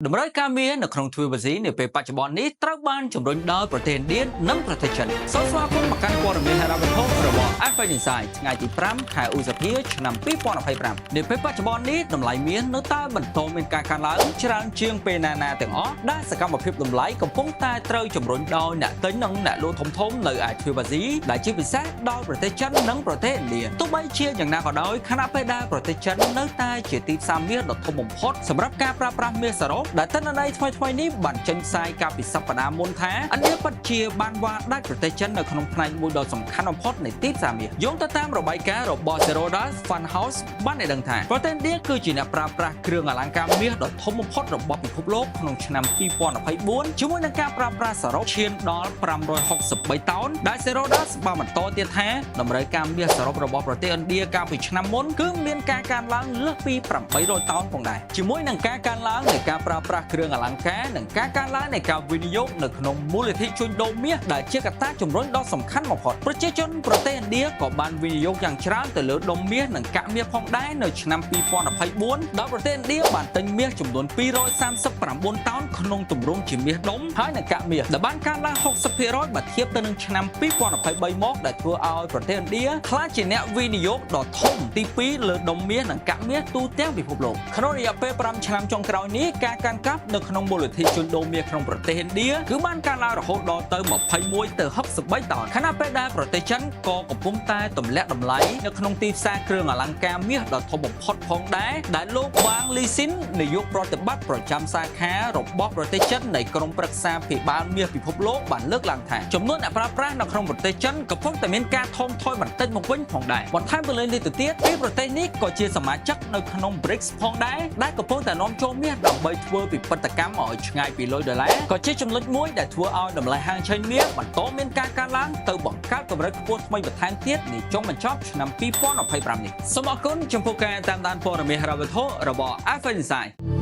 តម្រូវការមាសនៅក្នុងទ្វីបអាស៊ីនាពេលបច្ចុប្បន្ននេះត្រូវបានជំរុញដោយប្រទេសឥណ្ឌានិងប្រទេសចិនសូមស្វាគមន៍មកកាន់ព័ត៌មានហិរញ្ញវត្ថុរបស់ FX Insight ថ្ងៃទី5ខែឧសភាឆ្នាំ2025នាពេលបច្ចុប្បន្ននេះតម្លៃមាសនៅតែបន្តមានការកើនឡើងច្រើនជាងពេលណាណាទាំងអស់ដែលសកម្មភាពតម្លៃកំពុងតែត្រូវជំរុញដោយអ្នកទិញនិងអ្នកលក់ធំៗនៅឯទ្វីបអាស៊ីដែលជាពិសេសដោយប្រទេសចិននិងប្រទេសឥណ្ឌាទោះបីជាយ៉ាងណាក៏ដោយខណៈពេលដែលប្រទេសចិននៅតែជាទីផ្សារមាសដ៏ធំបំផុតសម្រាប់ការប្រើប្រាស់មាសសរុបដែលទិន្នន័យថ្មីៗនេះបានចេញផ្សាយកាលពីសប្តាហ៍មុនថាឥណ្ឌាពិតជាបានវ៉ាដាច់ប្រទេសចិននៅក្នុងផ្នែកមួយដ៏សំខាន់បំផុតនៃទីផ្សារមាសយោងទៅតាមរបាយការណ៍របស់ Zerodha Fund House បានឲ្យដឹងថាប្រទេសឥណ្ឌាគឺជាអ្នកប្រើប្រាស់គ្រឿងអលង្ការមាសដ៏ធំបំផុតរបស់ពិភពលោកក្នុងឆ្នាំ2024ជាមួយនឹងការប្រើប្រាស់សរុបឈានដល់563តោនដែល Zerodha បានបន្តទៀតថាតម្រូវការមាសសរុបរបស់ប្រទេសឥណ្ឌាកាលពីឆ្នាំមុនគឺមានការកើនឡើងលើសពី800តោនផងដែរជាមួយនឹងការកើនឡើងនៃការប្រើប្រាស់គ្រឿងអលង្ការនិងការកើនឡើងនៃការវិនិយោគនៅក្នុងមូលនិធិជួញដូរមាសដែលជាកត្តាជំរុញដ៏សំខាន់បំផុតប្រជាជនប្រទេសឥណ្ឌាក៏បានវិនិយោគយ៉ាងច្រើនទៅលើដុំមាសនិងកាក់មាសផងដែរនៅឆ្នាំ2024ដោយប្រទេសឥណ្ឌាបានទិញមាសចំនួន239តោនក្នុងទម្រង់ជាមាសដុំហើយនិងកាក់មាសដែលបានកើនឡើង60%បើធៀបទៅនឹងឆ្នាំ2023មកដែលធ្វើឲ្យប្រទេសឥណ្ឌាក្លាយជាអ្នកវិនិយោគដ៏ធំទី2លើដុំមាសនិងកាក់មាសទូទាំងពិភពលោកក្នុងរយៈពេល5ឆ្នាំចុងក្រោយនេះការកាន់កាប់នៅក្នុងមូលនិធិជួញដូរមាសក្នុងប្រទេសឥណ្ឌាគឺបានកើនឡើងរហូតដល់ទៅ21ទៅ63តោនខណៈពេលដែលប្រទេសចិនក៏កំពុងតែទម្លាក់តម្លៃនៅក្នុងទីផ្សារគ្រឿងអលង្ការមាសដ៏ធំបំផុតផងដែរដែលលោកវ៉ាងលីស៊ីននាយកប្រតិបត្តិប្រចាំសាខារបស់ប្រទេសចិននៃក្រុមប្រឹក្សាភិបាលមាសពិភពលោកបានលើកឡើងថាចំនួនអ្នកប្រើប្រាស់នៅក្នុងប្រទេសចិនកំពុងតែមានការថមថយបន្តិចមកវិញផងដែរបន្ថែមទៅលើនេះទៅទៀតពីប្រទេសនេះក៏ជាសមាជិកនៅក្នុង BRICS ផងដែរដែលកំពុងតែនាំចូលមាសដើម្បីធ្វើពិពិធកម្មឲ្យឆ្ងាយពីលុយដុល្លារក៏ជាចំណុចមួយដែលធ្វើឲ្យតម្លៃហាងឆេងមាសបន្តមានការកើនឡើងទៅបង្កើតកម្រិតខ្ពស់ថ្មីបន្ថែមទៀតនៅចុងបញ្ចប់ឆ្នាំ2025នេះសូមអរគុណចំពោះការតាមដានព័ត៌មានហិរញ្ញវត្ថុរបស់ FX Insight។